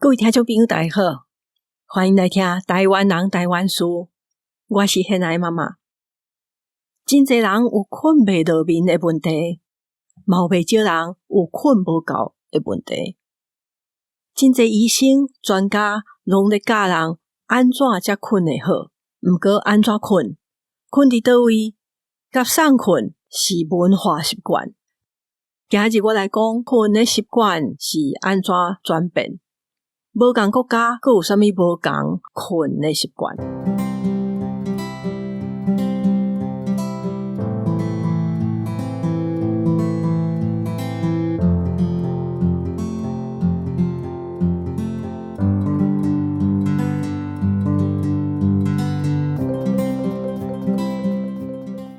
各位聽眾朋友，大家好，歡迎來聽台灣人台灣事。我是現在媽媽。真濟人有睏袂落眠的問題，嘛有袂少人有睏無夠的問題。真濟醫生專家攏咧教人按怎才睏會好，毋過按怎睏，睏佇佗位，佮送睏是文化習慣。今日我來講睏的習慣是按怎轉變。無仝國家，閣有啥物無仝睏的習慣？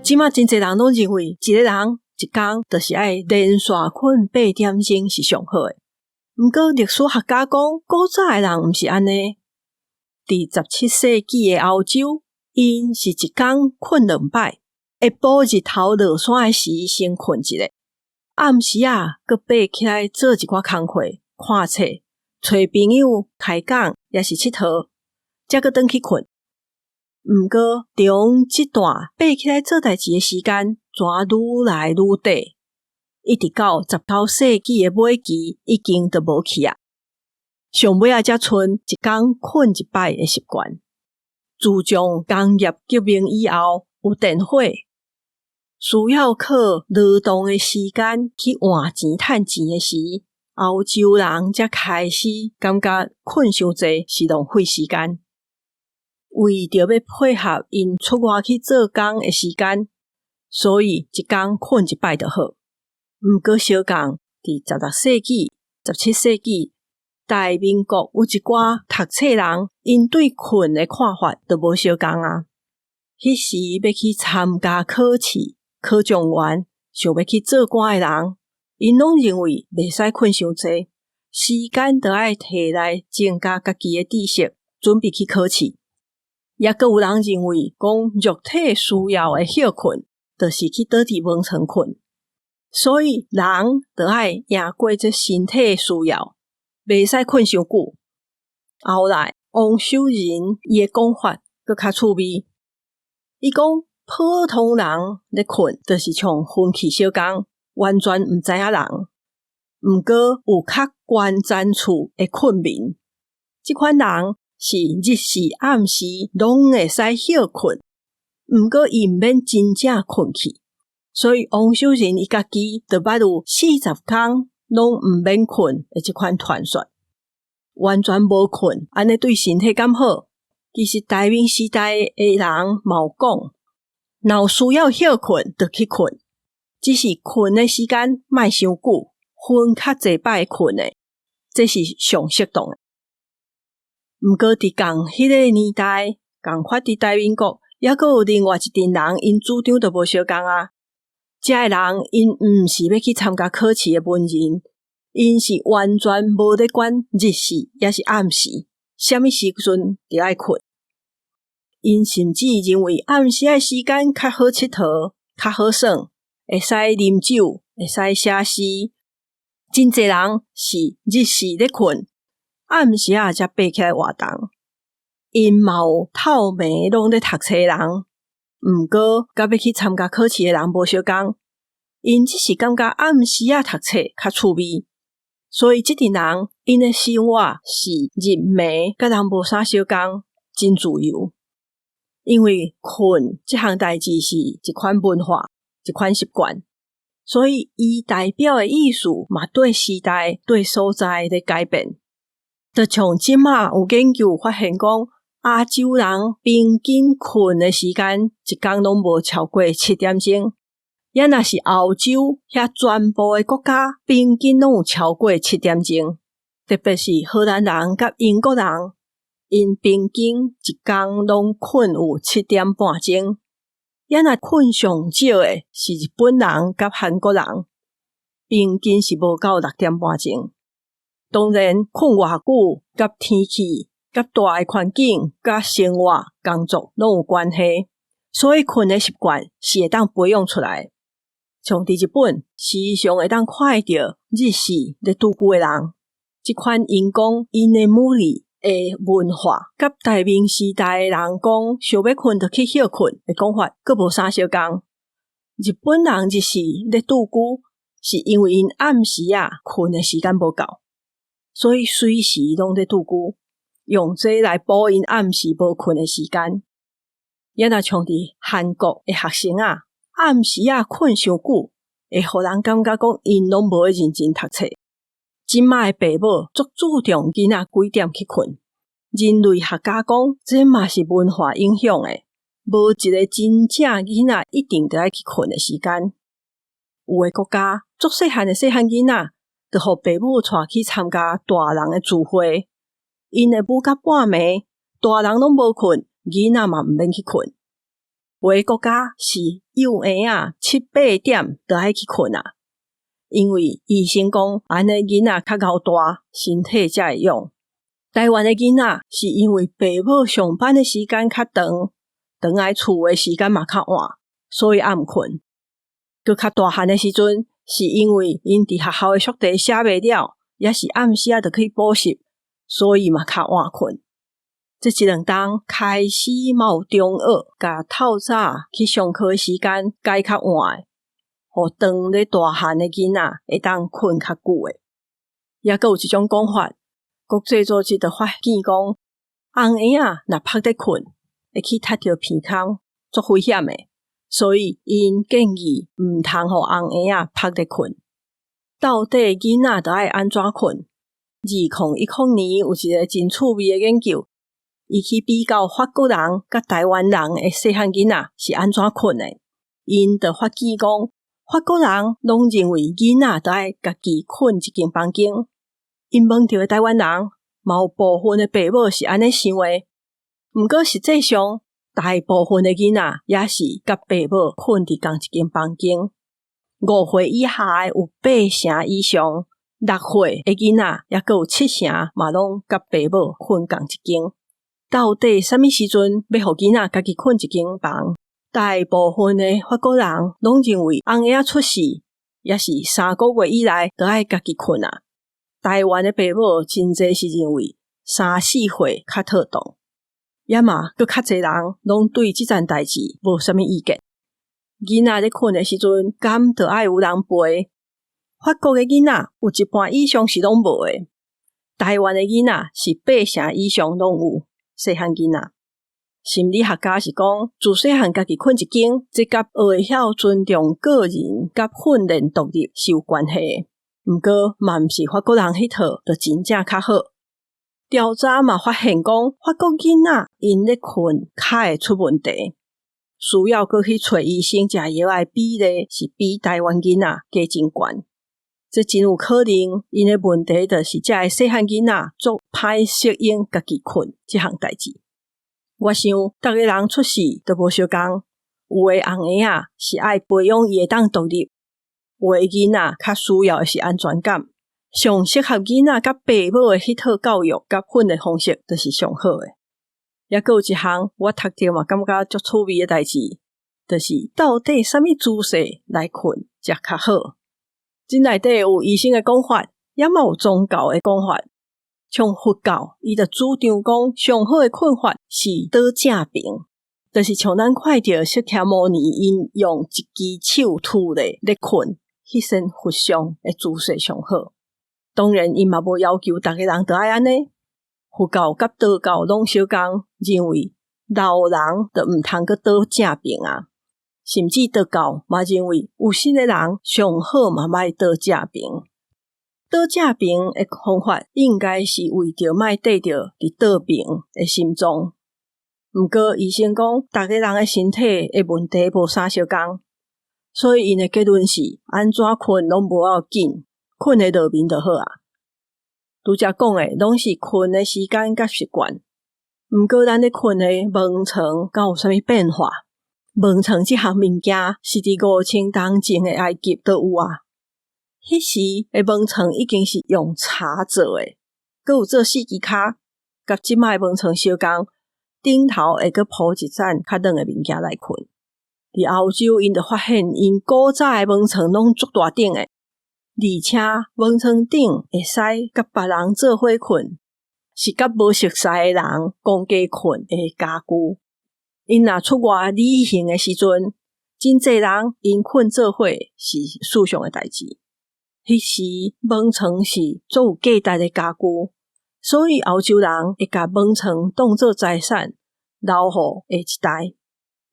這馬真濟人攏認為，一个人一工就是愛連續睏8點鐘是上好的。毋過歷史學家講，古早的人毋是按呢。佇17世紀的歐洲，𪜶是一工睏兩擺，下晡日頭落山的時先睏一下，暗時仔閣爬起來做一寡工課、看冊、揣朋友開講，抑是𨑨迌，才閣轉去睏。毋過，從這段爬起來做代誌的時間，怎愈來愈短，一直到19世紀的尾期，已經都無去啊。上尾仔才賰一工睏一擺的習慣。自從工業革命以後，有電火，需要靠勞動的時間去換錢趁錢的時，歐洲人才開始感覺睏傷濟是浪費時間。為著欲配合𪜶出外去做工的時間，所以一工睏一擺就好。毋過相仝，佇16世紀、17世紀，大明國有一寡讀冊人，𪜶對睏的看法就無相仝啊。彼時欲去參加考試、考狀元，想欲去做官的人，𪜶攏認為袂使睏傷濟，時間著愛提來增加家己的知識，準備去考試。抑閣有人認為講肉體需要的歇睏，就是去倒佇眠床睏。所以人著愛贏過這身體的需要，袂使睏傷久。後來王守仁伊的講法閣較趣味，伊講普通人咧睏，就是像昏去小工，完全毋知影人。毋過有較懸層次的睏眠，這款人是日時暗時攏會使歇睏，毋過伊毋免真正睏去。所以王守仁伊家己就捌有40工攏毋免睏的這款傳說，完全無睏，按呢對身體敢好？其實大明時代的人嘛有講，若有需要歇睏就去睏，只是睏的時間莫傷久，分較濟擺睏的，這是上適當的。毋過佇仝彼个年代，仝款佇大明國，猶閣有另外一陣人，𪜶主張就無相仝啊。這个人𪜶毋是欲去參加考試的文人，𪜶是完全無咧管日時抑是暗時，啥物時陣就愛睏。𪜶甚至認為暗時的時間較好𨑨迌，較好耍，會使啉酒，會使寫詩。真濟人是日時咧睏，暗時仔才爬起來活動。𪜶嘛有透暝攏咧讀冊的人。毋過，佮欲去參加考試的人無相仝，𪜶只是感覺暗時仔讀冊較趣味，所以這陣人𪜶的生活是日暝佮人無啥相仝，真自由。因為睏這項代誌是一款文化，一款習慣，所以伊代表的意思嘛對時代、對所在咧改變。就像這馬有研究發現講，亞洲人平均睏的時間一工攏無超過7點鐘，抑若是歐洲遐全部的國家平均攏有超過七點鐘。特別是荷蘭人佮英國人，𪜶平均一工攏睏有7點半鐘。抑若睏上少的是日本人佮韓國人，平均是無夠6點半鐘。當然，睏偌久佮天氣、佮住的環境、佮生活、工作攏有關係，所以睏的習慣是會當培養出來的。像佇日本，時常會當看會著日時咧拄久的人，這款𪜶講居眠的文化，佮大明時代的人講想欲睏就去歇睏的講法，閣無啥相仝。日本人日時咧蛀龜，是因為𪜶暗時仔睏的時間無夠，所以隨時攏咧蛀龜，用這來補𪜶暗時無睏的時間。也若像佇韓國的學生仔，暗時仔睏傷久，會予人感覺講𪜶攏無咧認真讀冊。這馬的爸母足注重囡仔幾點去睏。人類學家講，這嘛是文化影響的，無一个真正囡仔一定著愛去睏的時間。有的國家足細漢的細漢囡仔，就予爸母帶去參加大人的聚會，𪜶會舞甲半暝，大人攏無睏，囡仔嘛毋免去睏。有的國家是幼嬰仔七八點就愛去睏啊，因為醫生講按呢囡仔較𠢕大，身體才會勇。台灣的囡仔是因為爸母上班的時間較長，轉來厝的時間嘛較晚，所以暗睏。閣較大漢的時陣，是因為𪜶佇學校的速題寫袂了，抑是暗時仔就去補習，所以嘛較晚睏。這一兩冬開始嘛有中學共透早去上課的時間改較晚的，予當咧大漢的囡仔會當睏較久的。抑閣有一種講法，國際組織就發現講，紅嬰仔若曝咧睏，會去踢著鼻孔，足危險的，所以𪜶建議毋通予紅嬰仔曝咧睏。到底囡仔著愛按怎睏？2010年有一个真趣味的研究，伊去比較法國人佮台灣人的細漢囡仔是按怎睏的。𪜶就發現講，法國人攏認為囡仔著愛家己睏一間房間。𪜶問著的台灣人，嘛有部分的爸母是按呢想的。毋過實際上，大部分的囡仔也是佮爸母睏佇仝一間房間。5歲以下的有八成以上，6歲的囡仔抑閣有七成嘛攏佮爸母睏仝一間。到底啥物時陣欲予囡仔家己睏一間房？大部分的法國人攏認為紅嬰仔出世，抑是3個月以內就愛家己睏啊。台灣的爸母真濟是認為三四歲較妥當，也嘛閣較濟人攏對這件代誌無啥物意見。囡仔咧睏的時陣，敢著愛有人陪？法國的囡仔有一半以上是攏無的，台灣的囡仔是八成以上攏有。細漢囡仔，心理學家是講，自細漢家己睏一間，這佮學會曉尊重個人佮訓練獨立是有關係的。毋過嘛毋是法國人彼套就真正較好。調查嘛發現講，法國囡仔𪜶咧睏較會出問題，需要閣去揣醫生食藥的比例是比台灣囡仔加真懸。這真有可能，𪜶的問題就是遮的細漢囡仔足歹適應家己睏這項代誌。我想，逐个人出世都無相仝，有的紅嬰仔是愛培養伊會當獨立，有的囡仔較需要的是安全感。上適合囡仔佮爸母的彼套教育佮訓練方式，就是上好的。抑閣有一項我讀著嘛感覺足趣味的代誌，就是到底啥物姿勢來睏才較好？這內底有醫生的講法，也嘛有宗教的講法。像佛教，伊就主張講上好的睏法是倒正爿，就是像咱看著釋迦牟尼𪜶用一支手拄咧咧睏，彼身佛像的姿勢上好。當然，𪜶嘛無要求逐个人都愛按呢。佛教佮道教攏相仝，認為老人就毋通閣倒正爿啊。甚至道教嘛認為有身的人上好嘛莫倒正爿。倒正爿的方法應該是為著莫綴著佇倒爿的心臟。毋過醫生講，逐个人的身體的問題無啥相仝，所以𪜶的結論是按怎睏攏無要緊，睏會落眠就好啊。拄才講的攏是睏的時間佮習慣，毋過咱咧睏的眠床敢有啥物變化？眠床這項物件是佇5000冬前的埃及就有啊。彼時的眠床已經是用柴做的，閣有做四支跤，佮這擺的眠床相仝，頂頭會閣鋪一層較軟的物件來睏。佇歐洲，𪜶就發現𪜶古早的眠床攏足大頂的，而且門床頂會使佮別人做伙睏，是佮無熟似的人共家睏的家具。𪜶若出外旅行的時陣，真濟人𪜶睏做伙是事常的代誌。彼時門床是足有價值的家具，所以歐洲人會共門床當做財產留予下一代。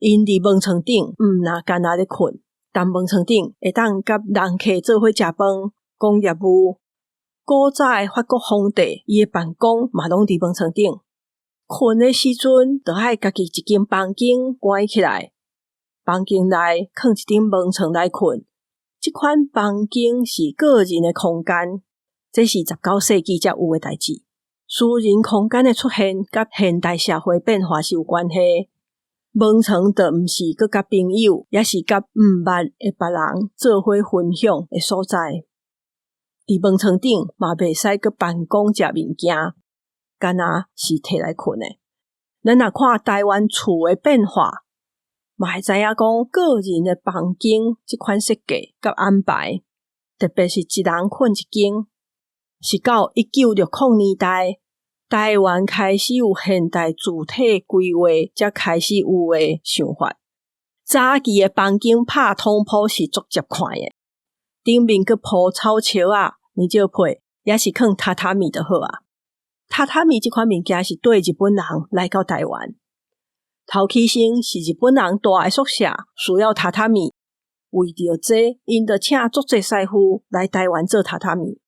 𪜶佇門床頂毋若干焦咧睏，但門床頂會當佮人客做伙食飯、講業務。古早的法國皇帝，伊的辦公嘛攏佇門床頂。睏的時陣，就愛家己一間房間關起來，房間內囥一張門床來睏。這款房間是個人的空間，這是19世紀才有的代誌。私人空間的出現，佮現代社會變化是有關係。門床就毋是閣佮朋友，抑是佮毋捌的別人做伙分享的所在。佇門床頂嘛袂使閣辦公食物件，干焦是提來睏的。咱若看台灣厝的變化，嘛會知影講個人的房間這款設計佮安排，特別是一人睏一間，是到1960年代，台灣開始有現代住體規劃，才開始有的想法。早期的房間拍通鋪是足捷看的，頂面閣鋪草蓆仔、棉蓆被，抑是囥榻榻米就好啊。榻榻米這款物件是綴日本人來到台灣。頭起先是日本人蹛的宿舍需要榻榻米，為著這，𪜶就請足濟師傅來台灣做榻榻米。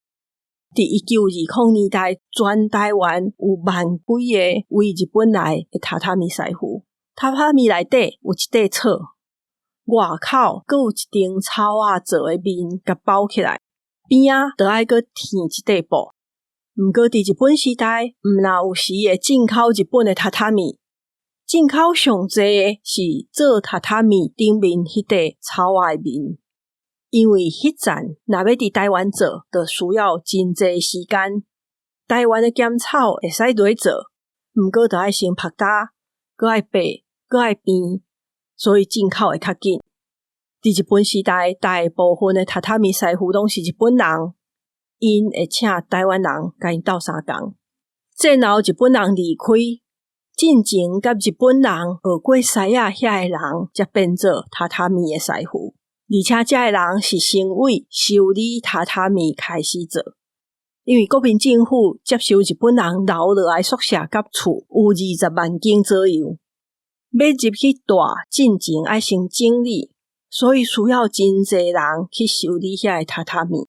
佇1920年代，全台灣有萬幾个為日本來的榻榻米師傅。榻榻米內底有一塊草，外口閣有一層草仔做的面共包起來，邊仔就愛閣添一塊布。毋過佇日本時代，毋若有時會進口日本的榻榻米。進口上濟的是做榻榻米頂面彼塊草仔的面，因為彼陣若欲佇台灣做，就需要真濟時間。台灣的鹹草會使落做，毋過就愛先曝焦，閣愛白，閣愛變，所以進口會較緊。佇日本時代，大部分的榻榻米師傅攏是日本人，𪜶會請台灣人共𪜶鬥相共。戰後日本人離開。進前佮日本人學過師仔遐的人，才變做榻榻米的師傅，而且遮的人是先為修理榻榻米開始做。因為國民政府接收日本人留落來宿舍佮厝有20萬間左右，欲入去蹛進前愛先整理，所以需要真濟人去修理遐的榻榻米。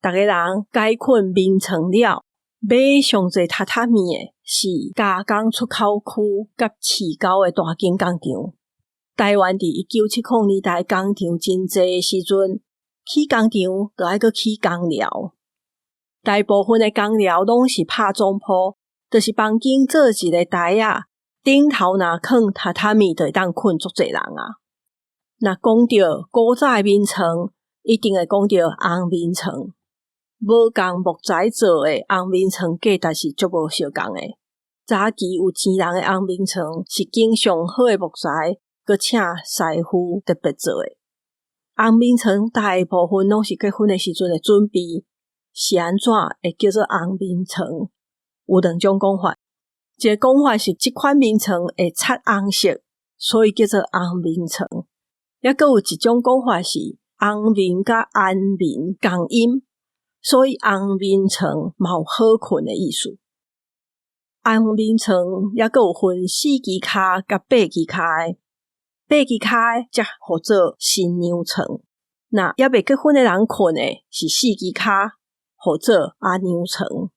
逐个人改睏眠床了，買上濟榻榻米的是加工出口區佮市郊的大間工廠。台灣佇1970年代工廠真濟的時陣，起工廠就愛閣起工寮。大部分的工寮攏是拍總鋪，就是房間做一个台仔，頂頭若囥榻榻米，就會當睏足濟人啊。若講著古早的眠床，一定會講著紅眠床。無仝木材做的紅眠床價值是足無相仝的。早期有錢人的紅眠床是揀上好的木材，閣請師傅特別做的。紅眠床大部分攏是結婚的時陣的準備，是按怎會叫做紅眠床？有兩種講法，一个講法是這款眠床會擦紅色，所以叫做紅眠床。抑閣有一種講法是紅眠佮安眠仝音。所以紅眠床嘛有好睏的意思。紅眠床抑閣有分四支跤佮八支跤的，八支跤的才號做新娘床。若猶未結婚的人睏的是四支跤，號做阿娘床。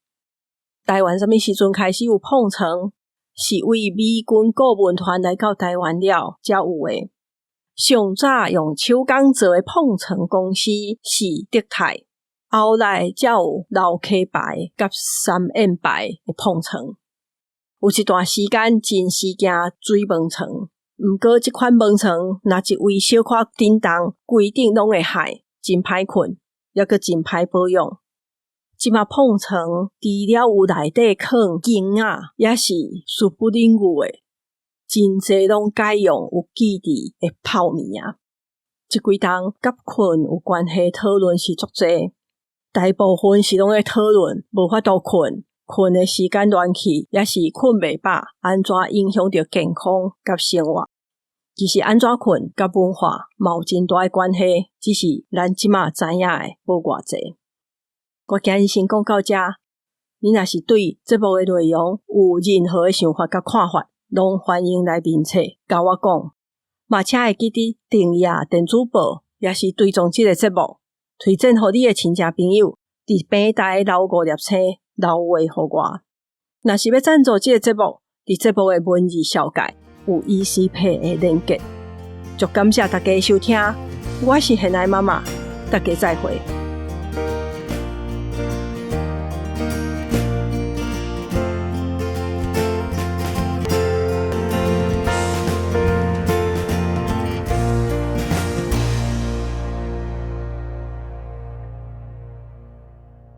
台灣啥物時陣開始有膨床？是為美軍顧問團來到台灣了才有的。上早用手工做的膨床公司是德泰。後來才有老客牌佮三燕牌的膨床。有一段時間真時興水門床，毋過這款門床若一位小可振動，規頂攏會害，真歹睏，抑閣真歹保養。這馬膨床除了有內底囥弓仔，抑是斯普林牛的，真濟攏改用有記佇的泡棉仔。這幾冬佮睏有關係討論是足濟。大部分是攏咧討論無法度睏，睏的時間亂去，抑是睏袂飽，按怎影響著健康佮生活。其實按怎睏佮文化嘛有真大的關係，只是咱這馬知影的無偌濟。我今日先講到遮，你若是對節目的內容有任何的想法佮看法，攏歡迎來面冊共我講。嘛，請會記得訂閱電子報，抑是追蹤這個節目，推薦予你的親戚朋友，佇平台留五粒星，留話予我。若是欲贊助這個節目，佇節目的文字紹介有 ECPay 的連結。足感謝大家收聽，我是現愛媽媽，大家再會。